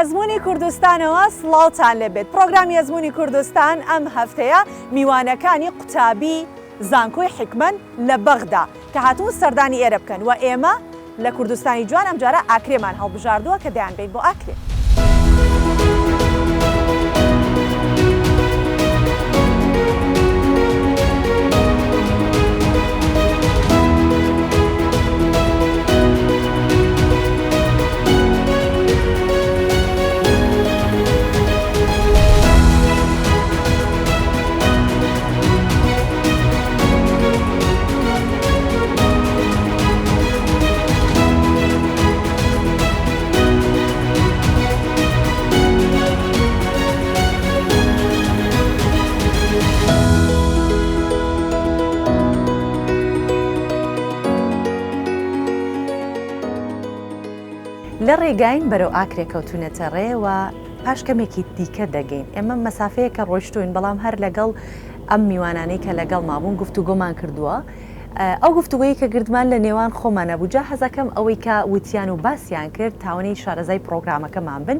ئەزموونی کوردستانەوە سڵاوتان لێبێت پرۆگرامی ئەزموونی کوردستان ئەم هەفتەیە میوانەکانی قوتابی زانکۆی حیکمەن لە بەغدا کە هاتوون سەردانی ئێرە بکەن و ئێمە لە کوردستانی جوان ئەمجارە ئاکرێمان هەڵبژاردووە کە دەیانبەین بۆ ئاکرێ. لە ڕێگاین بەرەو ئاکرێ کەوتوونەتە ڕێ و پاش کەمێکی دیکە دەگەین. ئێمە مەسافەیەکە ڕۆیشتووین، بەڵام هەر لەگەڵ ئەم میوانانەی کە لەگەڵما بوون گفتوگۆمان کردووە. ئەو گفتوگۆی کە گردمان لە نێوان خۆمانە بوو. جا حەزەکەم ئەوەی کە وتیان و باسیان کرد تاوەنەی شارەزای پڕۆگرامەکەمان بن،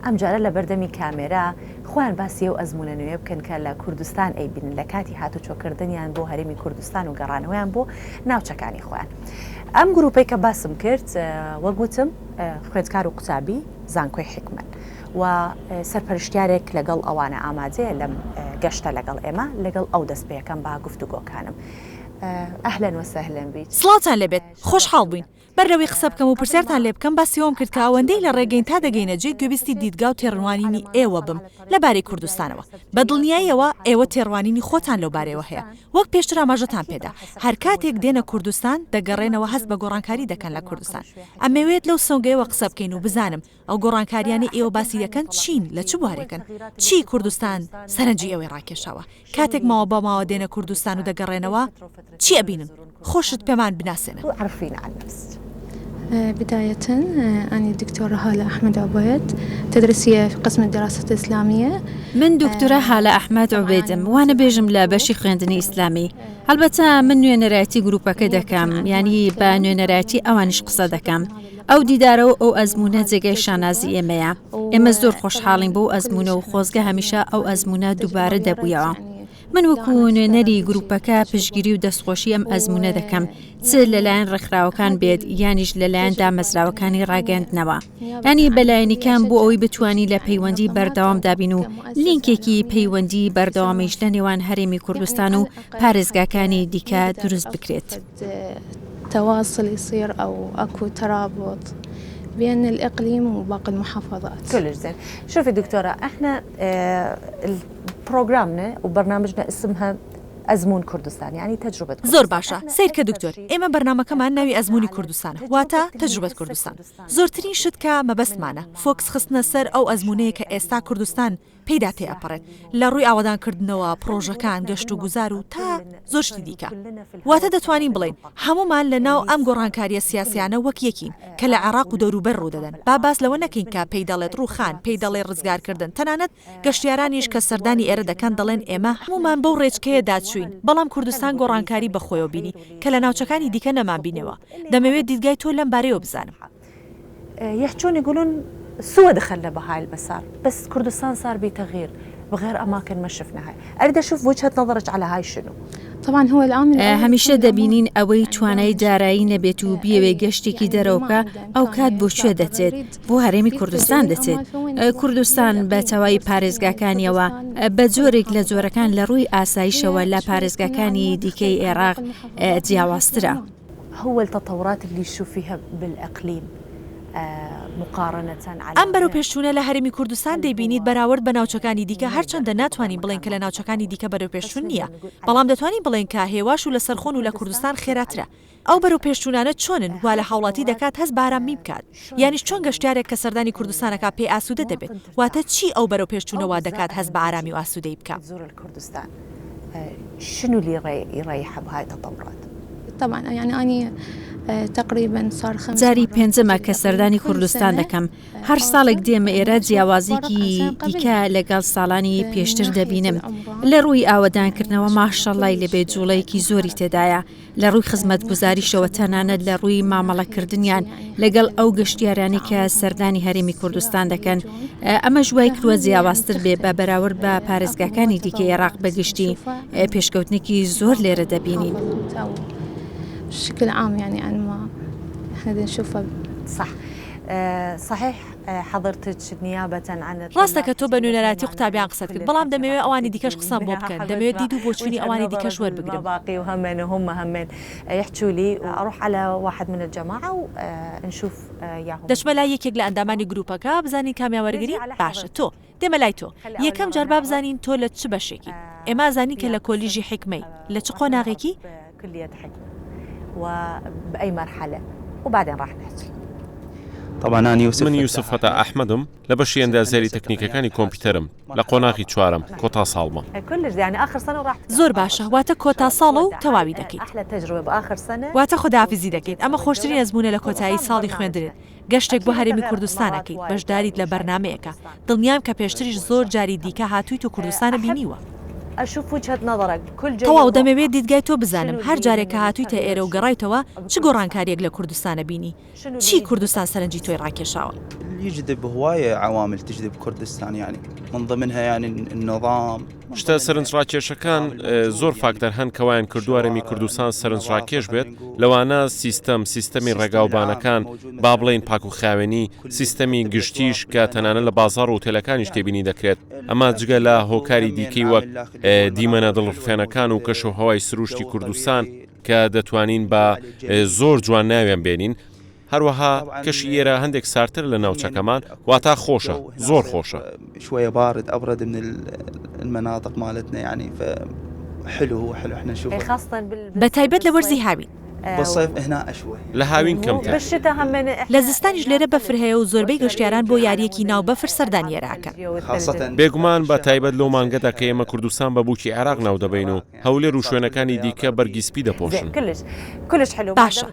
ئەمجارە لە بەردەمی کامێرا خۆیان باسی ئەو ئەزموونە نوێیە بکەن کە لە کوردستان ئەیبینن لە کاتی هاتوچۆکردنیان بۆ هەرێمی کوردستان و گەڕانەوەیان بۆ ناوچەکانی خۆیان. ئەم گروپەی کە باسم کرد وەک وتم خوێندکار و قوتابی زانکۆی حیکمەن و سەرپەرشتیارێک لەگەڵ ئەوانە ئامادەیە لەم گەشتە لەگەڵ ئێمە لەگەڵ ئەو دەست پێکەم بە گفتوگۆکانم. اهلا وسهلا بیت. سڵاوتان لێبێت، خۆشحاڵ بووین. بەر لەوەی قسە بکەم و پرسیارتان لێ بکەم باسی ئەوەم کرد کە ئەوەندەی لە ڕێگەین تا دەگەینە جێ گوێبیستی دیدگا و تێڕوانینی ئێوە بم لە بارەی کوردستانەوە. بە دڵنیاییەوە ئێوە تێڕوانینی خۆتان لەو بارەیەوە هەیە. وەک پێشتر ئاماژەتان پێدا، هەر کاتێک دێنە کوردستان دەگەڕێنەوە هەست بە گۆڕانکاری دەکەن لە کوردستان. ئەمەوێت لەو سۆنگەیەوە قسە بکەین و بزانم ئەو گۆڕانکارییانەی ئێوە باسی دەکەن چین، لە چ بوارێکن؟ چی کوردستان سەرنجی ئێوەی ڕاکێشاوە؟ کاتێک ماوە بە ماوە دێنە کوردستان و دەگەڕێنەوە چی ئەبینن؟ خۆشت پێمان بناسێنە. بداية أني الدكتورة هالة أحمد عبيد تدريسية في قسم الدراسات الإسلامية. من دکتۆرە هالە ئەحمەد عوبێدم، وانەبێژم لە بەشی خوێندنی ئیسلامی. هەڵبەتە من نوێنەرایەتی گروپەکە دەکەم، یانی بە نوێنەرایەتی ئەوانیش قسە دەکەم. ئەو دیدارە و ئەو ئەزموونە جێگای شانازی ئێمەیە. ئێمە زۆر خۆشحاڵین بەو ئەزموونە و خۆزگە هەمیشە ئەو ئەزموونە دووبارە دەبوویەوە. من وەکو نوێنەری گروپەکە پشتگیری و دەستخۆشی ئەم ئەزموونە دەکەم، چ لەلایەن ڕێکخراوەکان بێت یانیش لەلایەن دامەزراوەکانی ڕاگەیاندنەوە. یانی بەلایەنیکەم بۆ ئەوەی بتوانین لە پەیوەندی بەردەوامدا بین و لینکێکی پەیوەندی بەردەوامیش لە نێوان هەرێمی کوردستان و پارێزگاکانی دیکە دروست بکرێت. تواصل يصير أو أكو ترابط بين الإقليم وباقي المحافظات. كلش زين. شوفي دكتورة احنا بروجرامنا وبرنامجنا اسمها ئەزموون کوردستان یعنی تجربة زۆر باشە سەیرکە دکتۆر ئێمە بەرنامەکەمان ناوی ئەزموونی کوردستانە واتە تەجروبەت کوردستان زۆرترین شت کە مەبەستمانە فۆکس خستنە سەر ئەو ئەزموونەیە کە ئێستا کوردستان پێیدا تێئەپەڕێت لە ڕووی ئاوەدانکردنەوە، پڕۆژەکان، گەشتوگوزار و تا زۆر شتی دیکە. واتە دەتوانین بڵێین هەموومان لە ناو ئەم گۆڕانکارییە سیاسیانە وەک یەکین کە لە عێراق و دەوروبەر ڕوودەدەن. با باس لەوە نەکەین کە پێی دەڵێت ڕووخان، پێی دەڵێ ڕزگارکردن، تەنانەت گەشتیارانیش کە سەردانی ئێرە دەکەن دەڵێن ئێمە هەموومان بەو ڕێچکەیەدا چووین، بەڵام کوردستان گۆڕانکاری بەخۆیەوە بینی کە لە ناوچەکانی دیکە نەمانبینیەوە. دەمەوێت دیدگای تۆ لەم بارەیەوە بزانم. يحجون يقولون سوى دخلنا بهاي المسار بس كردستان صار بيه تغيير بغير اماكن ما شفنا هاي اريد اشوف وجهة نظرك على هاي شنو طبعا هو العامل هەمیشە دەبینین ئەوەی توانای دارایی نەبێت و بیەوێ گەشتێکی دەرەوە بکا ئەوکات بۆ کوێ دەچێت بۆ هەرێمی کوردستان دەچێت کوردستان بە تەواوی پارێزگاکانیەوە بە جۆرێک لە جۆرەکان لە ڕووی ئاسایشەوە لە پارێزگاکانی دیکەی عێراق جیاوازترە. هو التطورات اللي تشوفيها بالاقليم مقارنة على ئەم بەرەوپێشچوونە لە هەرێمی کوردستان دەیبینیت بەراورد بە ناوچەکانی دیکە هەرچەندە ناتوانین بڵێین کە لە ناوچەکانی دیکە بەرەوپێشچوون نییە بەڵام دەتوانین بڵێین کە هێواش و لەسەرخۆن و لە کوردستان خێراترە ئەو بەرەوپێشچوونانە چۆنن وا لە هاوڵاتی دەکات هەست بە ئارامی بکات یانیش چۆن گەشتیارێک کە سەردانی کوردستان ئەکا پێی ئاسوودە دەبێت واتە چی ئەو بەرەوپێشچوونە وا دەکات هەست بە ئارامی و ئاسوودەیی بکا؟ شنو اللي يريحه بهاي التطورات؟ طبعا يعني اني. جاری پێنجەمە کە سەردانی کوردستان دەکەم، هەر ساڵێک دێمە ئێرە جیاوازییەکی دیکە لەگەڵ ساڵانی پێشتر دەبینم، لە ڕووی ئاوەدانکردنەوە ماشەڵڵای لێبێ جوڵەیەکی زۆری تێدایە، لە ڕووی خزمەتگوزاریشەوە تەنانەت لە ڕووی مامەڵەکردنیان لەگەڵ ئەو گەشتیارانەی کە سەردانی هەرێمی کوردستان دەکەن ئەمەش وای کردووە جیاوازتر بێ بە بەراورد بە پارێزگاکانی دیکەی عێراق بە گشتی پێشکەوتنێکی زۆر لێرە دەبینین. بشكل عام يعني عن ما احنا نشوفه صح صحيح حضرتك نيابة عن ڕاستە کە تۆ بە نوێنەرایەتی قوتابیان قسەت کرد، بەڵام دەمەوێ ئەوانی دیکەش قسەم بۆ بکەن، دەمەوێت دید و بۆچوونی ئەوانی دیکەش وەربگرم. دەچمە لای یەکێک لە ئەندامانی گرووپەکە، بزانین کامیان وەرگرین؟ باشە، تۆ. دێمە لای تۆ. یەکەم جار با بزانین تۆ لە چ بەشێکی؟ ئێمە ئەزانین کە لە کۆلیژی حیکمەی. لە چ قۆناغێکی؟ من یوسف فەتاح ئەحمەدم، لە بەشی ئەندازیاری تەکنیکەکانی کۆمپیوتەرم، لە قۆناغی چوارەم، کۆتا ساڵمە. زۆر باشە، واتە کۆتا ساڵە و تەواوی دەکەیت. واتە خوداحافیزی دەکەیت. ئەمە خۆشترین ئەزموونە لە کۆتایی ساڵی خوێندنت. گەشتێک بۆ هەرێمی کوردستان ئەکەیت، بەشداریت لە بەرنامەیەکە، دڵنیام کە پێشتریش زۆر جاری دیکە هاتوویت و کوردستانت بینیوە. تەواو دەمەوێت دیدگای تۆ بزانم، هەر جارێک کە هاتوویتە ئێرە و گەڕایتەوە چ گۆڕانکارییەک لە کوردستانە بینی؟ چی کوردستان سەرنجی تۆی ڕاکێشاوە؟ شتە سەرنجڕاکێشەکان، زۆر فاکتەر هەن کە وایان کردووە هەرێمی کوردستان سەرنجڕاکێش بێت، لەوانە سیستەم، سیستەمی ڕێگاوبانەکان، با بڵێین پاکوخاوێنی، سیستەمی گشتیش کە تەنانەت لە بازاڕ و ئوتێلەکانیش تێبینی دەکرێت، ئەمە جگە لە هۆکاری دیکەی وەک دیمەنە دڵڕفێنەکان و کەشوهەوای سروشتی کوردستان کە دەتوانین بە زۆر جوان ناویان بێنین، هەروەها کەشی ئێرە هەندێک ساردترە لە ناوچەکەمان، واتا خۆشە، زۆر خۆشە. بە تایبەت لە وەرزی هاوین. لە هاوین کەمتر. لە زستانیش لێرە بەفر هەیە و زۆربەی گەشتیاران بۆ یارییەکی ناو بەفر سەردانی ئێرە ئەکەن. بێگومان بە تایبەت لەو مانگەدا کە ئێمە کوردستان بە بووکی عێراق ناودەبەین و هەولێر و شوێنەکانی دیکە بەرگی سپی دەپۆشن. باشە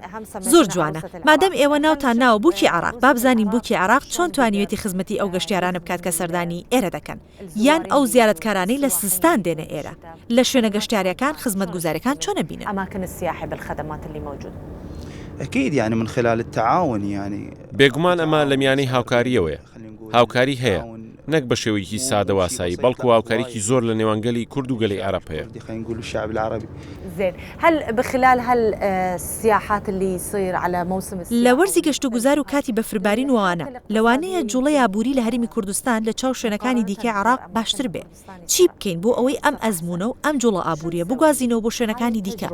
زۆر جوانە مادەم ئێوە ناوتان ناوە بوکی عێراق با بزانین بوکی عێراق چۆن توانیوێتی خزمەتی ئەو گەشتیارانە بکات کە سەردانی ئێرە دەکەن یان ئەو زیارەتکارانەی لە زستان دێنە ئێرە لە شوێنە گەشتیاریەکان خزمەتگوزاریەکان چۆن ئەبینن؟ بێگومان ئەمە لە میانەی هاوکارییەوەیە. هاوکاری هەیە، نەک بە شێوەیەکی سادە و ئاسایی، بەڵکو هاوکاریی زۆر لە نێوان گەلی کورد و گەلی عەرەب هەیە. لە وەرزی گەشتوگوزار و کاتی بەفربارین و ئەوانە، لەوانەیە جوڵەی ئابووری لە هەرێمی کوردستان لە چاو شوێنەکانی دیکەی عێراق باشتر بێ. چی بکەین بۆ ئەوەی ئەم ئەزموونە و ئەم جوڵە ئابوورییە بگوازینەوە بۆ شوێنەکانی دیکە؟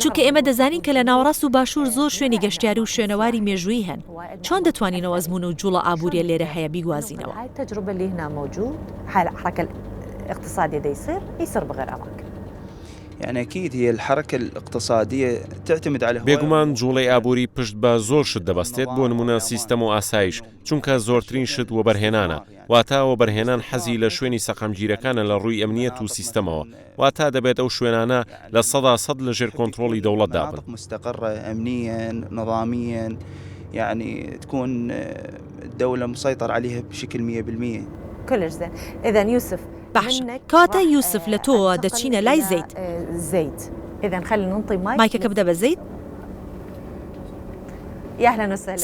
چونکە ئێمە دەزانین کە لە ناوەڕاست و باشوور زۆر شوێنی گەشتیاری و شوێنەواری مێژوویی هەن، چۆن دەتوانین ئەو ئەزموون و جوڵە ئابوورییە لێرە هەیە بیگوازینەوە؟ بێگومان جوڵەی ئابووری پشت بە زۆر شت دەبەستێت، بۆ نموونە سیستەم و ئاسایش، چونکە زۆرترین شت وەبەرهێنانە، واتە وەبەرهێنان حەزی لە شوێنی سەقامگیرەکانە لە ڕووی ئەمنیەت و سیستەمەوە، واتە دەبێت ئەو شوێنانە 100% لە ژێر کۆنترۆڵی دەوڵەتدا بن. باشە کەواتە یوسف لە تۆوە دەچینە لای زەید. مایکەکە بدە بە زەید.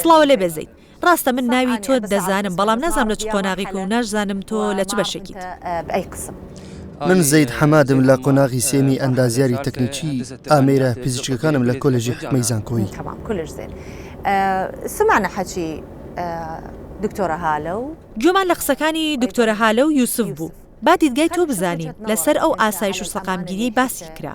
سڵاوە لێ بێ زەید. ڕاستە من ناوی تۆ دەزانم بەڵام نازانم لە چ قۆناغیک و ناشزانم تۆ لە چ بەشێکیت. من زەید حەمادم لە قۆناغی سێمی ئەندازیاری تەکنیکی ئامێرە پزیشکەکانم لە کۆلێژی حیکمەی زانکۆیی. گوێمان لە قسەکانی دکتۆرە هالە و یوسف بوو. با دیدگای تۆ بزانین لەسەر ئەو ئاسایش و سەقامگیریەی باسی کرا.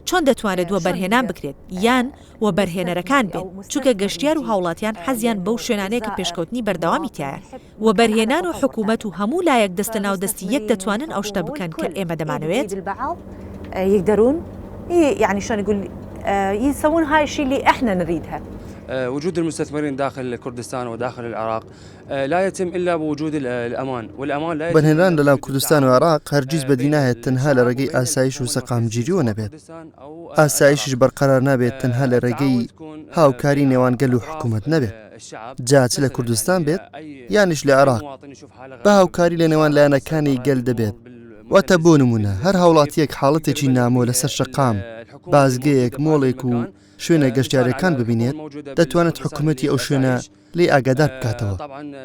چۆن دەتوانرێت وەبەرهێنان بکرێت یان وەبەرهێنەرەکان بێن، چونکە گەشتیار و هاوڵاتیان حەزیان بەو شوێنانەیە کە پێشکەوتنی بەردەوامی تیایە، وەبەرهێنان و حکومەت و هەموو لایەک دەست لەناو دەستی یەک دەتوانن ئەو شتە بکەن کە ئێمە دەمانەوێت؟ وجود المستثمرين داخل كردستان وداخل العراق لا يتم إلا بوجود الأمان والأمان لا يتم وەبەرهێنان لەناو کوردستان و عێراق هەرگیز بەدی نایەت تەنها لە ڕێگەی ئاسایش و سەقامگیریەوە نەبێت، ئاسایشیش بەرقەرار نابێت تەنها لە ڕێگەی هاوکاری نێوان گەل و حکومەت نەبێت، جا چ لە کوردستان بێت یانیش لە عێراق، بە هاوکاری لە نێوان لایەنەکانی گەل دەبێت، واتە بۆ نموونە هەر هاوڵاتییەک حاڵەتێکی نامۆ لەسەر شەقام، بازگەیەک، مۆڵێک و شوێنە گەشتیارییەکان ببینێت، دەتوانێت حکومەتی ئەو شوێنە لێی ئاگادار بکاتەوە،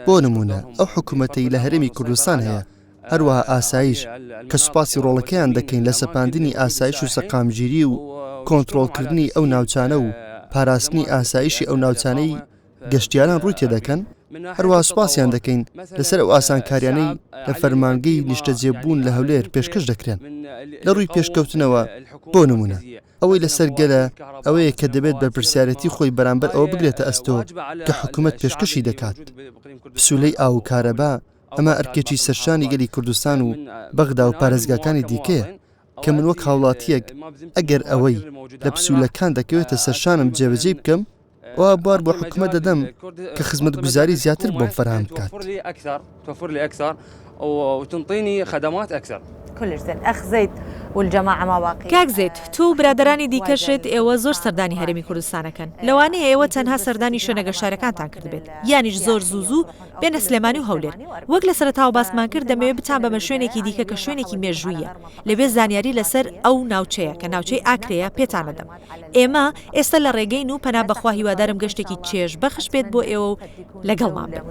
بۆ نموونە ئەو حکومەتەی لە هەرێمی کوردستان هەیە، هەروەها ئاسایش، کە سوپاسی ڕۆڵەکەیان دەکەین لە سەپاندنی ئاسایش و سەقامگیری و کۆنترۆڵکردنی ئەو ناوچانە و پاراستنی ئاسایشی ئەو ناوچانەی گەشتیاران ڕووی تێدەکەن، هەروەها سوپاسیان دەکەین لەسەر ئەو ئاسانکاریانەی لە فەرمانگەی نیشتەجێبوون لە هەولێر پێشکەش دەکرێن لە ڕووی پێشکەوتنەوە، بۆ نموونە ئەوەی لەسەر گەلە ئەوەیە کە دەبێت بەرپرسیارێتی خۆی بەرامبەر ئەوە بگرێتە ئەستۆ کە حکومەت پێشکەشی دەکات. پسولەی ئاو و کارەبا، ئەمە ئەرکێکی سەرشانی گەلی کوردستان و بەغدا و پارێزگاکانی دیکەیە کە من وەک هاوڵاتییەک ئەگەر ئەوەی لە پسولەکان دەکەوێتە سەرشانم جێبەجێی بکەم، ئەوا بوار بۆ حکومەت دەدەم کە خزمەتگوزاری زیاتر بۆم فەراهەم بکات. کاک زەید، تۆ و برادەرانی دیکەشت ئێوە زۆر سەردانی هەرێمی کوردستان ئەکەن. لەوانەیە ئێوە تەنها سەردانی شوێنە گەشتارەکانتان کردبێت، یانیش زۆر زوو زوو بێنە سلێمانی و هەولێر. وەک لە سەرەتاوە باسمان کرد، دەمەوێت بتانبەمە شوێنێکی دیکە کە شوێنێکی مێژووییە. لەوێ زانیاری لەسەر ئەو ناوچەیە کە ناوچەی ئاکرێیە پێتان ئەدەم. ئێمە ئێستا لە ڕێگەین و پەنا بەخوا هیوادارم گەشتێکی چێژ بەخش بێت بۆ ئێوە و لەگەڵمان بن.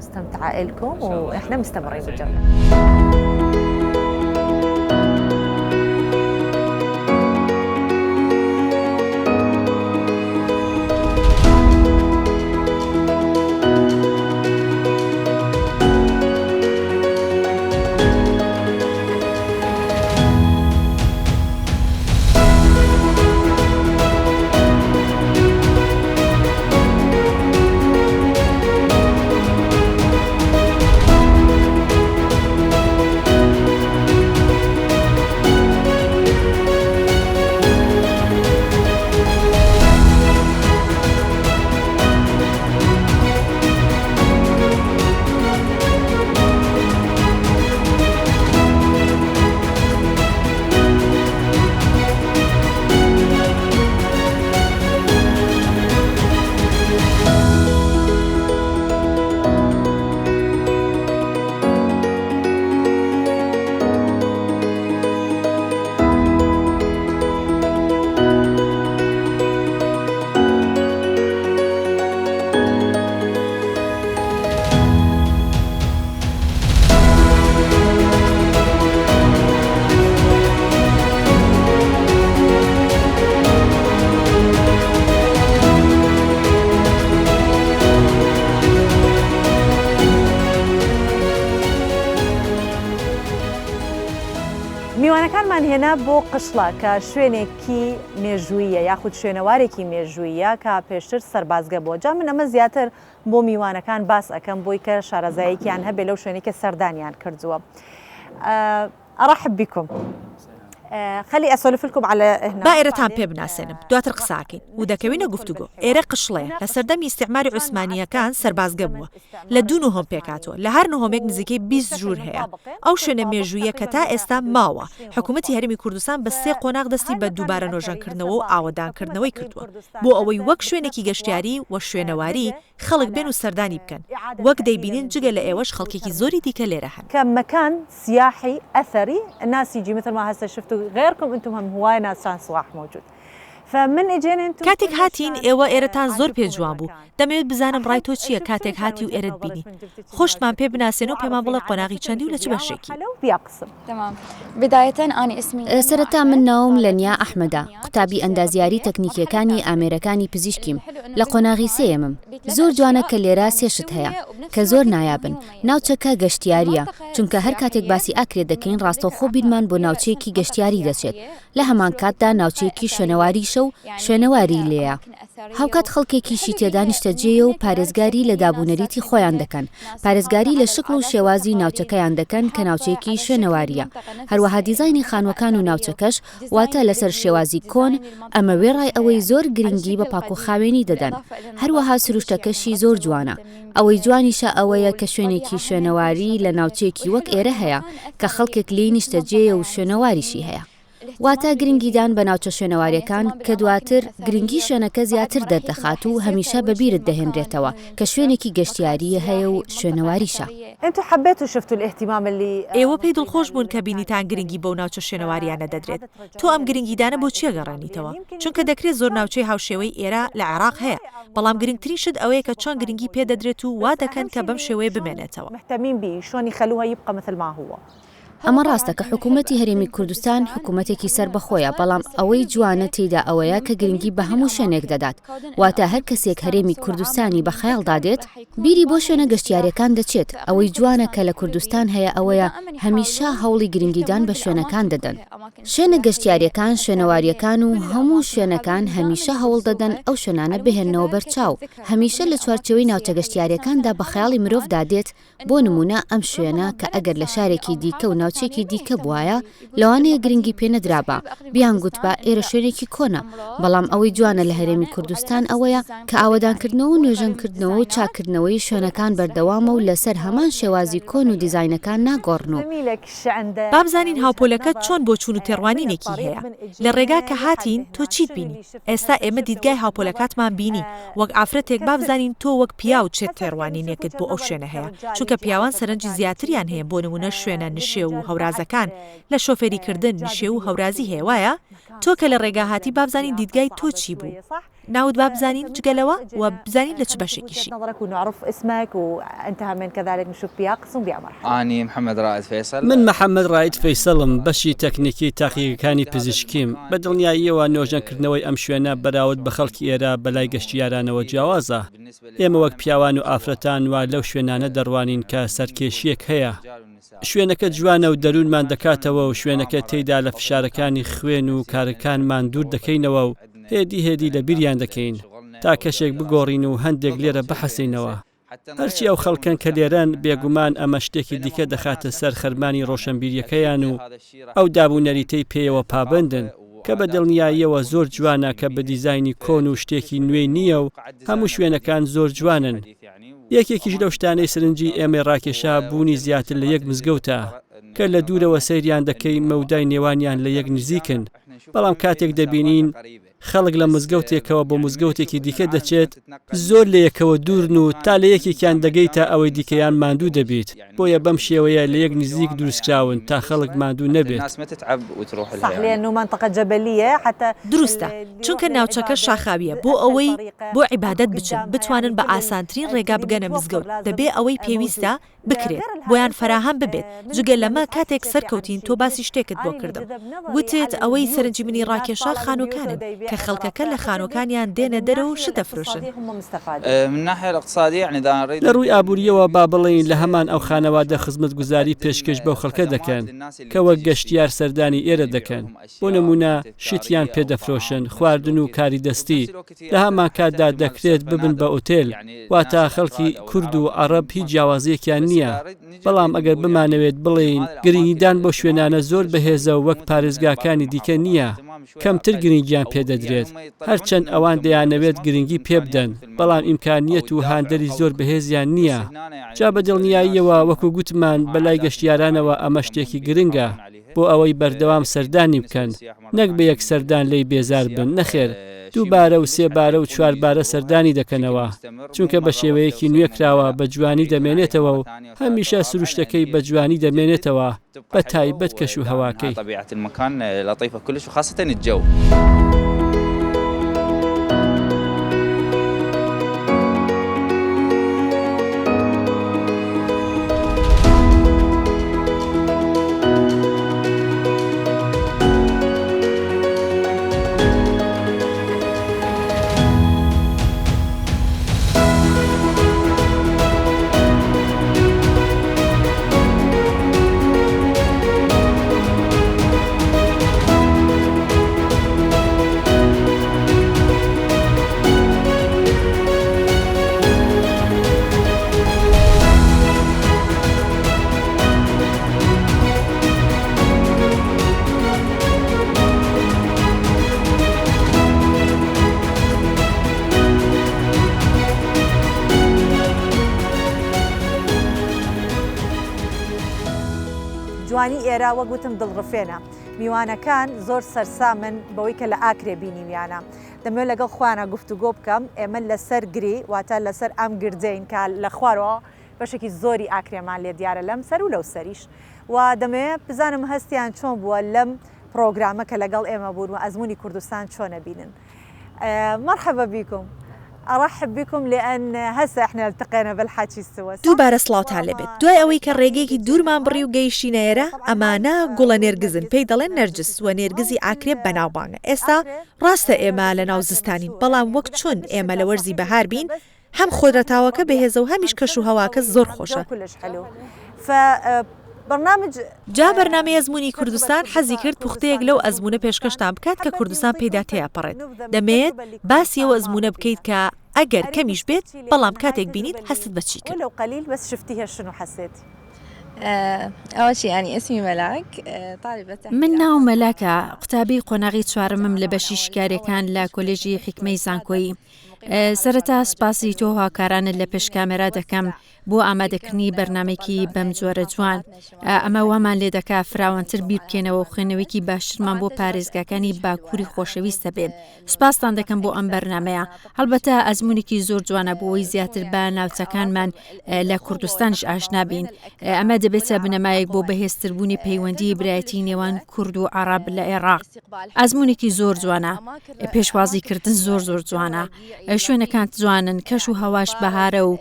میوانەکانمان هێنا بۆ قشڵە کە شوێنێکی مێژوویە یاخود شوێنەوارێکی مێژوویە کە پێشتر سەربازگە بووە جا من ئەمە زیاتر بۆ میوانەکان باس ئەکەم بۆی کە شارەزایەکیان هەبێ لەو شوێنەی کە سەردانیان کردووە. أرحب بكم خلي أسولف لكم على هنا با ئێرەتان پێ بناسێنم دواتر قسە ئەکەین و دەکەوینە گفتوگۆ. ئێرە قشڵەیە، لە سەردەمی ئیستیعماری عوسمانییەکان سەربازگە بووە. لە دوو نهۆم پێکهاتووە، لە هەر نهۆمێک نزیکەی 20 ژوور هەیە. ئەو شوێنە مێژووییە کە تا ئێستا ماوە، حکوومەتی هەرێمی کوردستان بە سێ قۆناغ دەستی بە دووبارە نۆژەنکردنەوە و ئاوەدانکردنەوەی کردووە، بۆ ئەوەی وەک شوێنێکی گەشتیاری و شوێنەواری خەڵک بێن و سەردانی بکەن. وەک دەیبینین جگە لە ئێوەش خەڵکێکی زۆری دیکە لێرە هەن. کە مکان سیاحی اثری الناس يجي مثل ما هسه شفتو غيركم انتم هم هواي ناس كان سواح موجود فمن اجينا انتم کاتێک هاتین ئێوە ئێرەتان زۆر پێ جوان بوو، دەمەوێت بزانم ڕای تۆ چییە کاتێک هاتی و ئێرەت بینی؟ خۆشتمان پێ بناسێنە و پێمان بڵێ قۆناغی چەندی و لە چ بەشێکی؟ سەرەتا من ناوم لەنیا ئەحمەدە، قوتابی ئەندازیاری تەکنیکیەکانی ئامێرەکانی پزیشکیم، لە قۆناغی سێیەمم. زۆر جوانە کە لێرە سێ شت هەیە کە زۆر نایابن، ناوچەکە گەشتیارییە، چونکە هەر کاتێک باسی ئاکرێ دەکەین ڕاستەوخۆ بیرمان بۆ ناوچەیەکی گەشتیاری دەچێت، لە هەمانکاتدا ناوچەیەکی شوێنەواریشە و شوێنەواری لێیە. هاوکات خەڵکێکیشی تێدا نیشتەجێیە و پارێزگاری لە دابونەریتی خۆیان دەکەن، پارێزگاری لە شکڵ و شێوازی ناوچەکەیان دەکەن کە ناوچەیەکی شوێنەوارییە، هەروەها دیزاینی خانووەکان و ناوچەکەش واتە لەسەر شێوازی کۆن، ئەمە وێڕای ئەوەی زۆر گرنگی بە پاکوخاوێنی دەدەن، هەروەها سروشتەکەشی زۆر جوانە، ئەوەی جوانیشە ئەوەیە کە شوێنێکی شوێنەواری لە ناوچەیەکی وەک ئێرە هەیە کە خەڵکێک لێی نیشتەجێیە و شوێنەواریشی هەیە. واتە گرنگیدان بە ناوچە شوێنەواریەکان کە دواتر گرنگی شوێنەکە زیاتر دەردەخات و هەمیشە بە بیرت دەهێنرێتەوە کە شوێنێکی گەشتیاریی هەیە و شوێنەواریشە. ئێوە پێی دڵخۆش بوون کە بینیتان گرنگی بەو ناوچە شوێنەواریانە دەدرێت. تۆ ئەم گرنگیدانە بۆ چی ئەگەڕێنیتەوە؟ چونکە دەکرێت زۆر ناوچەی هاوشێوەی ئێرە لە عێراق هەیە، بەڵام گرنگترین شت ئەوەیە کە چۆن گرنگی پێدەدرێت و وا دەکەن کە بەم شێوەیە بمێنێتەوە. ئەمە ڕاستە کە حکوومەتی هەرێمی کوردستان حکوومەتێکی سەربەخۆیە، بەڵام ئەوەی جوانە تێیدا ئەوەیە کە گرنگی بە هەموو شوێنێک دەدات، واتە هەر کەسێک هەرێمی کوردستانی بە خەیاڵدا دێت، بیری بۆ شوێنە گەشتیارییەکان دەچێت، ئەوەی جوانە کە لە کوردستان هەیە ئەوەیە هەمیشە هەوڵی گرنگیدان بە شوێنەکان دەدەن، شوێنە گەشتیارییەکان، شوێنەوارییەکان و هەموو شوێنەکان هەمیشە هەوڵ دەدەن ئەو شوێنانە بهێننەوە بەرچاو، هەمیشە لە چوارچێوەی ناوچە گەشتیارییەکاندا بە خەیاڵی مرۆڤدا دێت بۆ نموونە ئەم شوێنە کە ئەگەر لە شارێکی دیکە و ناوچەیەکی دیکە بوایە لەوانەیە گرنگی پێ نەدرابا، بیانگوتبا ئێرە شوێنێکی کۆنە، بەڵام ئەوەی جوانە لە هەرێمی کوردستان ئەوەیە کە ئاوەدانکردنەوە و نۆژەنکردنەوە و چاککردنەوەی شوێنەکان بەردەوامە و لەسەر هەمان شێوازی کۆن و دیزاینەکان ناگۆڕن و. با بزانین هاوپۆلەکەت چۆن بۆچوون و تێڕوانینێکی هەیە. لە ڕێگا کە هاتین تۆ چیت بینی؟ ئێستا ئێمە دیدگای هاوپۆلەکاتمان بینی، وەک ئافرەتێک با بزانین تۆ وەک پیاو چ تێڕوانینێکت بۆ ئەو شوێنە هەیە، چونکە پیاوان سەرنجی زیاتریان هەیە بۆ نموونە شوێنە نشێو و هەورازەکان لە شۆفێری کردن نشێو و هەورازی هەیە وایە؟ تۆ کە لە ڕێگا هاتی با بزانین دیدگای تۆ چی بوو؟ ناوت با بزانین جگە لەوە و بزانین لە چ بەشێکیشی. من محەمەد ڕائید فەیسەڵم، بەشی تەکنیکی تاقیگەکانی پزیشکیم، بە دڵنیاییەوە نۆژەنکردنەوەی ئەم شوێنە بەراورد بە خەڵکی ئێرە بەلای گەشتیارانەوە جیاوازە، ئێمە وەک پیاوان و ئافرەتان وا لەو شوێنانە دەڕوانین کە سەرکێشییەک هەیە، شوێنەکە جوانە و دەروونمان دەکاتەوە و شوێنەکە تێیدا لە فشارەکانی خوێن و کارەکانمان دوور دەکەینەوە و هێدی هێدی لەبیریان دەکەین تا کەشێک بگۆڕین و هەندێک لێرە بحەسێینەوە. هەرچی ئەو خەڵکەن کە لێرەن، بێگومان ئەمە شتێکی دیکە دەخاتە سەر خەرمانی ڕۆشەنبیرییەکەیان و ئەو داب و نەریتەی پێیەوە پابەندن، کە بە دڵنیاییەوە زۆر جوانە کە بە دیزاینی کۆن و شتێکی نوێی نییە و هەموو شوێنەکان زۆر جوانن. یەکێکیش لەو شتانەی سرنجی ئێمەی ڕاکێشا بوونی زیاتر لە یەک مزگەوتە، کە لە دوورەوە سەیریان دەکەی مەودای نێوانیان لە یەک نزیکن، بەڵام کاتێک دەبینین خەڵک لە مزگەوتێکەوە بۆ مزگەوتێکی دیکە دەچێت زۆر لە یەکەوە دوورن و تا لە یەکێکیان دەگەیتە ئەوەی دیکەیان ماندوو دەبیت بۆیە بەم شێوەیە لە یەک نزیک دروستکراون تا خەڵک ماندوو نەبێت. دروستە، چونکە ناوچەکە شاخاوییە بۆ ئەوەی بۆ عیبادەت بچن بتوانن بە ئاسانترین ڕێگا بگەنە مزگەوت دەبێ ئەوەی پێویستە بکرێت بۆیان فەراهەم ببێت، جگە لەمە کاتێک سەرکەوتین تۆ باسی شتێکت بۆ کردم وتت ئەوەی سەرنجی منی ڕاکێشا خانووەکانن کە خەڵکەکە لە خانووەکانیان دێنە دەرەوە و شت دەفرۆشن. لە ڕووی ئابوورییەوە با بڵێین لە هەمان ئەو خانەوادە خزمەتگوزاری پێشکەش بەو خەڵکە دەکەن کە وەک گەشتیار سەردانی ئێرە دەکەن، بۆ نموونە شتیان پێ دەفرۆشن، خواردن و کاری دەستی، لە هەمانکاتدا دەکرێت ببن بە ئوتێل، واتە خەڵکی کورد و عەڕەب هیچ جیاوازییەکیان نییە، بەڵام ئەگەر بمانەوێت بڵێین گرنگیدان بەو شوێنانە زۆر بەهێزە و وەک پارێزگاکانی دیکە نییە، کەمتر گرنگیان پێدەدرێت، هەرچەند ئەوان دەیانەوێت گرنگی پێبدەن، بەڵام ئیمکانیەت و هاندەری زۆر بەهێزیان نییە، جا بە دڵنیاییەوە وەکو گوتمان بەلای گەشتیارانەوە ئەمە شتێکی گرنگە. بۆ ئەوەی بەردەوام سەردانی بکەن نەک بە یەک سەردان لێی بێزار بن نەخێر دووبارە و سێبارە و چواربارە سەردانی دەکەنەوە چونکە بە شێوەیەکی نوێ کراوە بە جوانی دەمێنێتەوە و هەمیشە سروشتەکەی بە جوانی دەمێنێتەوە بە تایبەت کەش و هەواکەی. جوانی ئێرە وەک وتم دڵڕفێنە. میوانەکان زۆر سەرسامن بەوەی کە لە ئاکرێ بینیویانە. دەمەوێت لەگەڵ خۆیانا گفتوگۆ بکەم. ئێمە لەسەر گری، واتە لەسەر ئەم گردەین کە لە خوارەوە بەشێکی زۆری ئاکرێمان لێ دیارە لەم سەر و لەو سەریش. و دەمەوێت بزانم هەستیان چۆن بووە لەم پڕۆگرامە کە لەگەڵ ئێمە بوون و ئەزموونی کوردستان چۆن ئەبینن. مرحبا بكم ارحب بكم لان هسه احنا التقينا بالحكي سوا دووبارە سڵاوتان لێبێت دوای ئەوەی کە ڕێگەیەکی دوورمان بڕی و گەیشتینە ئێرە ئەمانە گوڵە نێرگزن پێی دەڵێن نەرجس وە نێرگزی ئاکرێ بەناوبانگە ئێستا ڕاستە ئێمە لەناو زستانین بەڵام وەک چۆن ئێمە لە وەرزی بەهار بین هەم خۆرەتاوەکە بەهێزە و هەمیش کەش و هەواکە زۆر خۆشە. جا بەرنامەی ئەزموونی کوردستان حەزی کرد پوختەیەک لەو ئەزموونە پێشکەشتان بکات کە کوردستان پێیدا تێئەپەڕێت. دەمەیەت باسی ئەو ئەزموونە بکەیت کە ئەگەر کەمیش بێت بەڵام کاتێک بینیت هەستت بە چی کرد؟ من ناوم مەلاکە، قوتابی قۆناغی چوارەمم لە بەشی شیکارییەکان لە کۆلێژی حیکمەی زانکۆیی. سەرەتا سوپاسی تۆ و هاوکارانت لە پێش کامێرا دەکەم بۆ ئامادەکردنی بەرنامەیەکی بەم جۆرە جوان. ئەمە وامان لێ دەکا فراوانتر بیر بکەینەوە و خوێندنەوەیەکی باشترمان بۆ پارێزگاکانی باکووری خۆشەویست هەبێ. سوپاستان دەکەم بۆ ئەم بەرنامەیە. هەڵبەتە ئەزموونێکی زۆر جوانە بۆ ئەوەی زیاتر بە ناوچەکانمان لە کوردستانیش ئاشنا بین. ئەمە دەبێتە بنەمایەک بۆ بەهێزتربوونی پەیوەندیی برایەتی نێوان کورد و عەڕەب لە عێڕاق. ئەزموونێکی زۆر جوانە. پێشوازی کردن زۆر زۆر جوانە. شوێنەکان جوانن، کەش و هەواش بەهارە و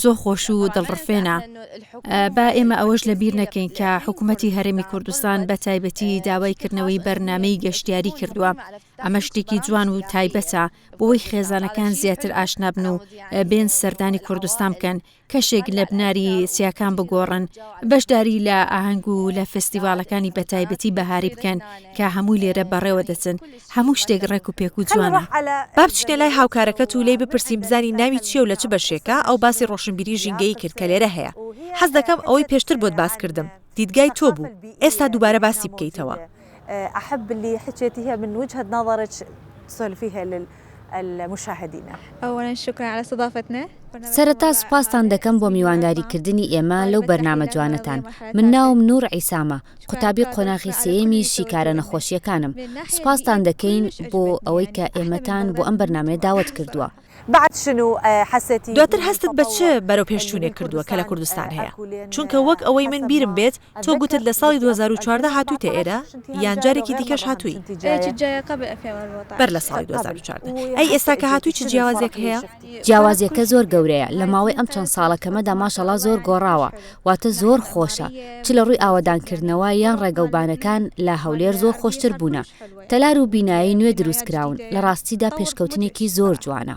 زۆر خۆش و دڵڕفێنە. با ئێمە ئەوەش لە بیر نەکەین کە حکوومەتی هەرێمی کوردستان بە تایبەتی داوای کردنەوەی بەرنامەی گەشتیاری کردووە. ئەمە شتێکی جوان و تایبەتە بۆ ئەوەی خێزانەکان زیاتر ئاشنا بن و بێن سەردانی کوردستان بکەن. کەشێک لە بناری چیاکان بگۆڕن، بەشداری لە ئاهەنگ و لە فێستیڤاڵەکانی بەتایبەتی بەهاری بکەن کە هەمووی لێرە بەڕێوە دەچن، هەموو شتێک ڕێک و پێک و جوانە. با بچینە لای هاوکارەکەت و لێی بپرسین بزانین ناوی چییە و لە چ بەشێکە، ئەو باسی ڕۆشنبیری ژینگەیی کرد کە لێرە هەیە. حەز دەکەم ئەوەی پێشتر بۆت باس کردم، دیدگای تۆ بوو، ئێستا دووبارە باسی بکەیتەوە. احب اللي حكيتيها من وجهة نظرك تسولفيها للمشاهدين. اولا شكرا على استضافتنا. سەرەتا سوپاستان دەکەم بۆ میوانداریکردنی ئێمە لەو بەرنامە جوانەتان، من ناوم نور عیسامە، قوتابی قۆناغی سێیەمی شیکارە نەخۆشییەکانم، سوپاستان دەکەین بۆ ئەوەی کە ئێمەتان بۆ ئەم بەرنامەیە داوەت کردووە. بعد شنو حسيتي دواتر هەستت بە چ بەرەوپێشچوونێک کردووە کە لە کوردستان هەیە؟ چونکە وەک ئەوەی من بیرم بێت تۆ گوتت لە ساڵی 2014 هاتوویتە ئێرە یان جارێکی دیکەش هاتووی؟ بەر لە ساڵی 2014. ئەی ئێستا کە هاتووی چ جیاوازیەک هەیە؟ جیاوازیەکە زۆر گەورەیە، لە ماوەی ئەم چەند ساڵە کەمەدا ماشەڵا زۆر گۆڕاوە، واتە زۆر خۆشە، چ لە ڕووی ئاوەدانکردنەوە یان ڕێگەوبانەکان لە هەولێر زۆر خۆشتر بوونە، تەلار و بینایەی نوێ دروست کراون، لە ڕاستیدا پێشکەوتنێکی زۆر جوانە.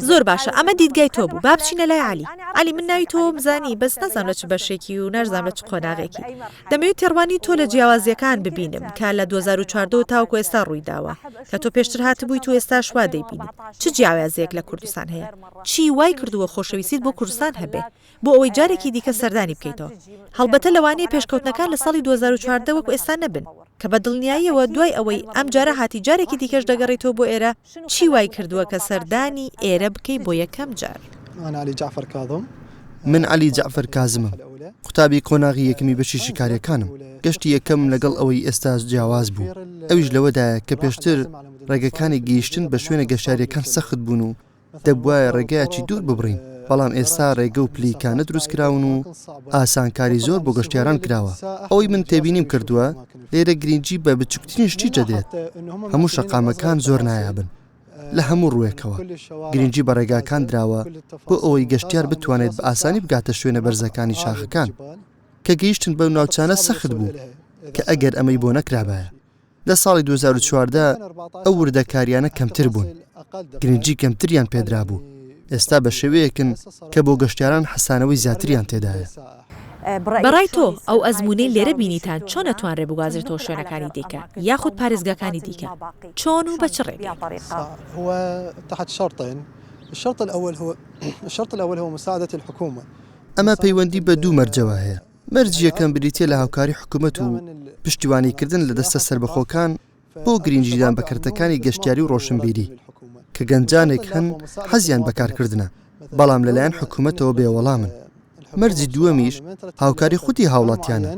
زۆر باشە ئەمە دیدگای تۆ بوو با بچینە لای عەلی. عەلی من ناوی تۆم زانی بەس نازانم لە چ بەشێکی و ناشزانم لە چ قۆناغێکی. دەمەوێت تێڕوانینی تۆ لە جیاوازییەکان ببینم کە لە 2014 وە تاوەکو ئێستا ڕوویداوە کە تۆ پێشتر هاتبوویت و ئێستاش وا دەیبینیت. چ جیاوازییەک لە کوردستان هەیە؟ چی وای کردووە خۆشەویستیت بۆ کوردستان هەبێ؟ بۆ ئەوەی جارێکی دیکە سەردانی بکەیتەوە. هەڵبەتە لەوانەیە پێشکەوتنەکان لە ساڵی 2014 وەکو ئێستا نەبن، کە بە دڵنیاییەوە دوای ئەوەی ئەم جارە هاتی جارێکی دیکەش دەگەڕێیتەوە بۆ ئێرە، چی وای کردووە کە سەردانی ئێرە بکەی بۆ یەکەم جار؟ من عەلی جەعفەر کازمم، قوتابی قۆناغی یەکەمی بەشی شیکارییەکانم، گەشتی یەکەمم لەگەڵ ئەوەی ئێستاش جیاواز بوو، ئەویش لەوەدایە کە پێشتر ڕێگەکانی گەیشتن بە شوێنە گەشتیارییەکان سەخت بوون و دەبوایە ڕێگایەکی دوور ببڕین، بەڵام ئێستا ڕێگە و پلیکانە دروستکراون و ئاسانکاری زۆر بۆ گەشتیاران کراوە، ئەوەی من تێبینیم کردووە لێرە گرنگی بە بچوکترین شتیش دەدرێت، هەموو شەقامەکان زۆر نایابن لە هەموو ڕووێکەوە، گرنگی بە ڕێگاکان دراوە بۆ ئەوەی گەشتیار بتوانێت بە ئاسانی بگاتە شوێنە بەرزەکانی شاخەکان، کە گەیشتن بەو ناوچانە سەخت بوو کە ئەگەر ئەمەی بۆ نەکرابایە. لە ساڵی 2014 ئەو وردەکاریانە کەمتر بوون، گرنگی کەمتریان پێدرابوو، ئێستا بە شێوەیەکن کە بۆ گەشتیاران حەسانەوەی زیاتریان تێدایە. بەڕای تۆ ئەو ئەزموونەی لێرە بینیتان چۆن ئەتوانرێ بگوازرێتەوە شوێنەکانی دیکە یاخود پارێزگاکانی دیکە؟ چۆن و بە چ ڕێگەیەک؟ ئەمە پەیوەندی بە دوو مەرجەوە هەیە. مەرجی یەکەم بریتییە لە هاوکاری حکومەت و پشتیوانیکردن لە دەستە سەربەخۆکان بۆ گرنگیدان بە کەرتەکانی گەشتیاری و ڕۆشنبیری، کە گەنجانێک هەن حەزیان بە کارکردنە، بەڵام لەلایەن حکومەتەوە بێ وەڵامن. مەرجی دووەمیش هاوکاری خودی هاوڵاتیانە.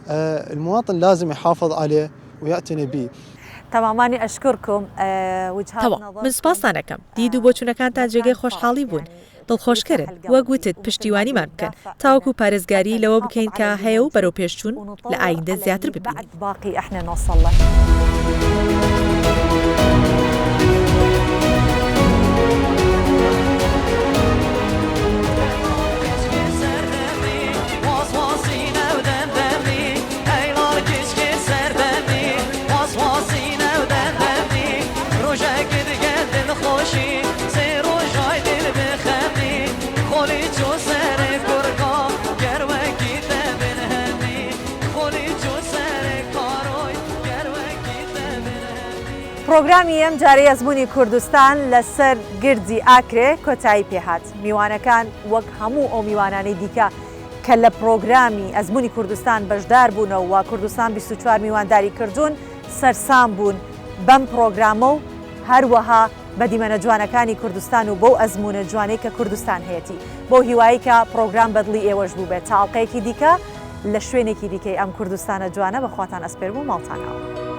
المواطن لازم يحافظ عليه ويعتني به. تمام اني اشكركم وجهات تەواو، من سوپاستان ئەکەم، دید و بۆچوونەکانتان جێگەی خۆشحاڵی بوون، دڵخۆشکەرن، وەک وتت پشتیوانیمان بکەن تاوەکو پارێزگاری لەوە بکەین کە هەیە و بەرەوپێشچوون لە ئایندە زیاتر ببینین. پرۆگرامی ئەم جارەی ئەزموونی کوردستان لەسەر گردی ئاکرێ کۆتایی پێهات. میوانەکان وەک هەموو ئەو میوانانەی دیکە کە لە پرۆگرامی ئەزموونی کوردستان بەشدار بوونە و کوردستان 24 میوانداری کردوون سەرسام بوون بەم پرۆگرامە و هەروەها بە دیمەنە جوانەکانی کوردستان و بەو ئەزموونە جوانەی کە کوردستان هەیەتی. بەو هیوایەی کە پرۆگرام بەدڵی ئێوەش بووبێت. تا ئەڵقەیەکی دیکە لە شوێنێکی دیکەی ئەم کوردستانە جوانە بە خواتان ئەسپێرم و ماڵتان ئاوا.